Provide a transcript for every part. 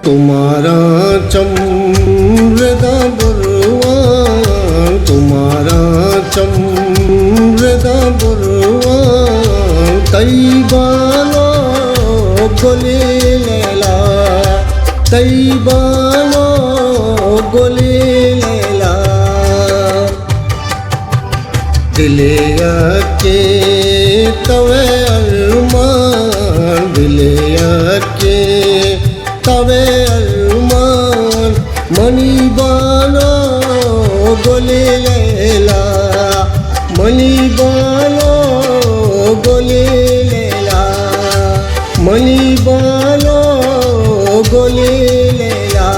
تمارا چم ردا بروان، تمارا چم ردا بروان، تئی بانو گلی لیلا، تئی بانو گلی لیلا۔ دلے یکے توئے ارمان، دلے یکے توئے ارمان، منی بانو گلی لیلا، منی بانو گلی لیلا، منی بانو گلی لیلا۔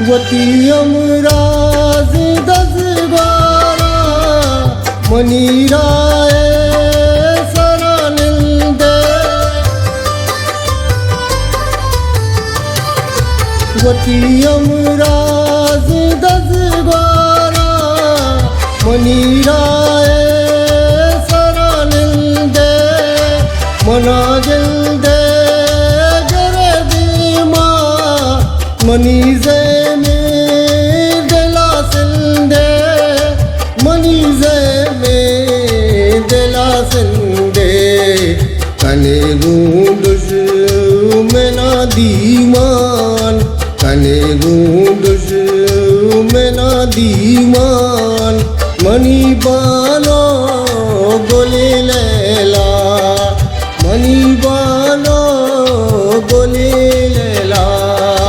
وتی ہمراز دزگوارا منی راہ سرا نندے، وتی ہمراز دزگوارا منی راہ سرا نندے، منا گندے گرے دیما، منی زیمیں دلا سندے، منی زیمیں دلا سندے۔ کنے گوں دژمنا دیوان، کنے گوں دژمنا دیوان، منی بانو گلی لیلا، منی بانو گلی لیلا،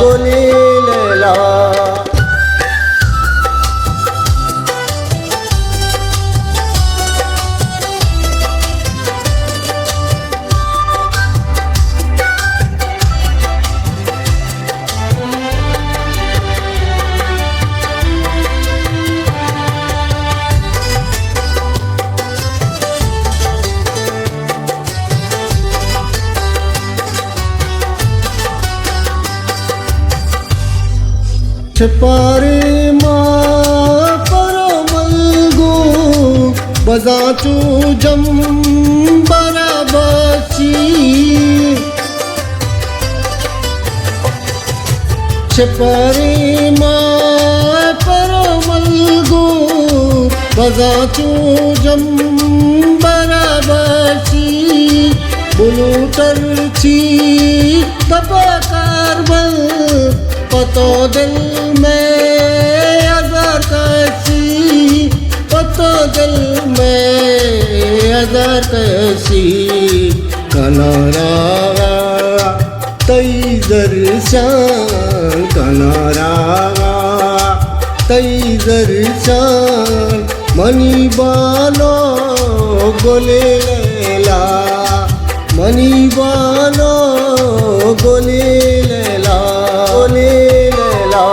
گلی لیلا۔ چپارے ما پر ملگو، بزاں چو جمبر بچی۔ چپارے ما پر ملگو، بزاں چو جمبر بچی۔ بلوٹر چی تپا کار بند، پتو دل میں ہزار کسی، پتو دل میں ہزار کسی۔ کنارا تئی زرشان، کنارا تئی زرشان، منی بانو گلی لیلا، منی بانو گلی لیلا، گلی لیلا۔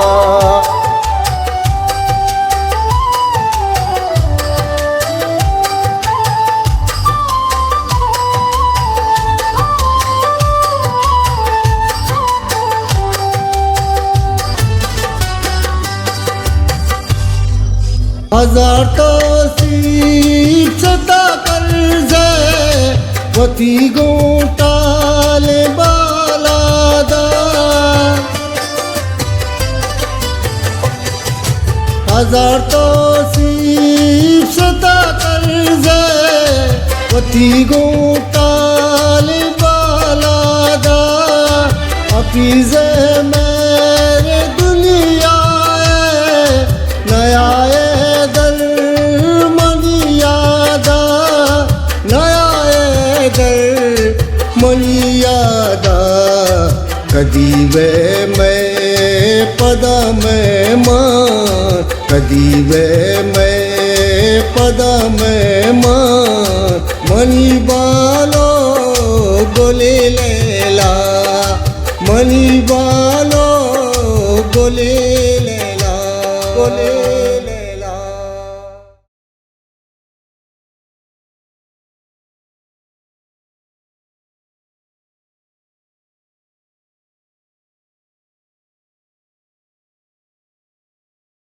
ہزار توسیپ ستا کرزے، وتی گوں ٹال بالادا۔ ہزار توسیپ ستا کرزے، وتی گوں ٹال بالادا۔ حفیظ مہر دنیا ءَ نیائے در منی یادا، نیائے در منی یادا۔ کدی بئے مئے پدا مہمان، کدی بئے مئے پدا مہمان، منی بانو گلی لیلا، منی بانو گلی لیلا، گلی